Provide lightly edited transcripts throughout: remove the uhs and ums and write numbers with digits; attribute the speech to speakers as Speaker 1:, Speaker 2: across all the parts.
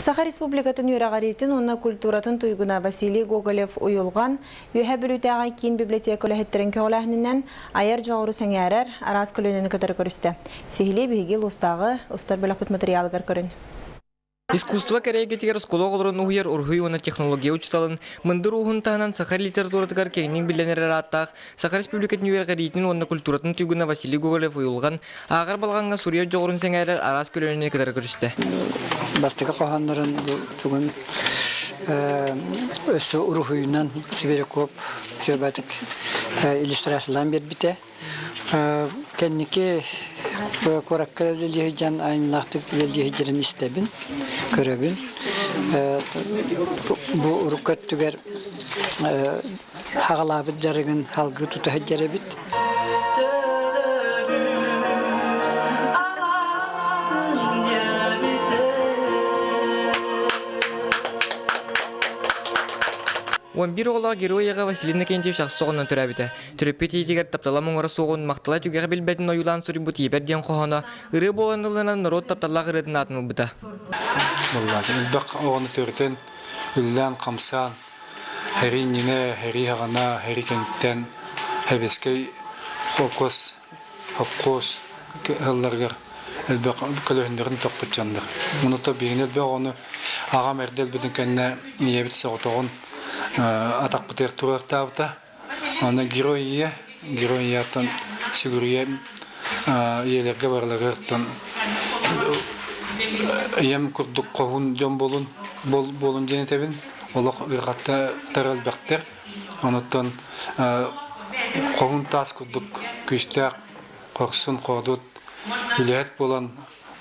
Speaker 1: Саха Республикатын үөрэҕириитин уонна культуратын туйгуна Василий Гоголев-Уйулҕан Үөһээ Бүлүүтээҕи киин библиотека үлэһиттэрин көҕүлээһининэн айар дьоҕуру сэҥээрэр араас көлүөнэни кытары көрүстэ. Сиһилии биһиги улуустааҕы устар бөлөхпүт матырыйаалыгар көрүн.
Speaker 2: Искусство кэрэ эйгэтигэр оскуола оҕолорун уһуйар уруһуй уонна технология учууталын мындыр ууһун таһынан саха литературатыгар киэҥник биллэн эрэр ааттаах Саха Республикатын үөрэҕириитин уонна культуратын туйгуна Василий Гоголев-Уйулҕан ааҕар балаҕаҥҥа суруйар дьоҕурун сэҥээрэр араас көлүөнэни кытары көрүстэ.
Speaker 3: Бастакы хоһооннорун бу тугун өссө уруһуйунан Сибиряков Фёбатик иллюстрациялаан биэрбитэ. Кэнники куоракка үлэлии сылдьан айымньылаахтык үлэлии сылдьарын истэбин, көрөбүн. Бу урукку өттүгэр Хаҕалаабыт дьарыгын салгыы тута сылдьар эбит.
Speaker 2: 11 оҕолоох герой Василий Иннокентьевич ахсыс оҕонон төрөөбүтэ. Төрөппүт ийэтигэр таптала муҥура суоҕун, махтала түгэҕи билбэтин ойуулаан суруйбут Ийэбэр диэн хоһооно ырыа буолан ылланан норуот тапталлаах ырыатын аатын ылбыта.
Speaker 4: Буоллаачын элбэх оҕону төрөтөн, үллээн-хамсаан, Һэрии иннинэ, һэрии хаҕана, һэрии кэнниттэн Һэбискэй холкуос, хопкуос ыалларыгар элбэх көлөһүннэрин тохпут дьоннор. Онута биһигини элбэх оҕону аҕам эрдэ өлбүтүн кэннэ ийэбит соҕотоҕун атахпытыгар туруортаабыта. Аны герой ийэ, герой ийэттэн сүгүрүйэ ийэлэргэ барыларыттан ийэм курдук хоһуун дьон буолун буолун диэн этэбин. Олох ыарахаттар элбэхтэр. Онуттан хоһуун таас курдук күүстээх, хорсун, хоодуот үлэһит буолан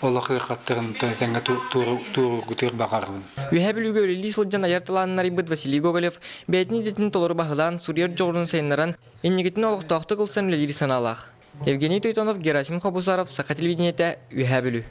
Speaker 4: олох ыарахаттарын тэҥҥэ туоруургутугар баҕарабын.
Speaker 2: Үөһээ Бүлүүгэ үлэлии сылдьан айар талаанын арыйбыт Василий Гоголев бэйэтин идэтин толору баһылаан, суруйар дьоҕурун сайыннаран, инникитин олохтоохтук ылсан үлэлиир санаалаах. Евгений Тойтонов, Герасим Хобусаров, Саха телевидениетэ, Үөһээ Бүлүү.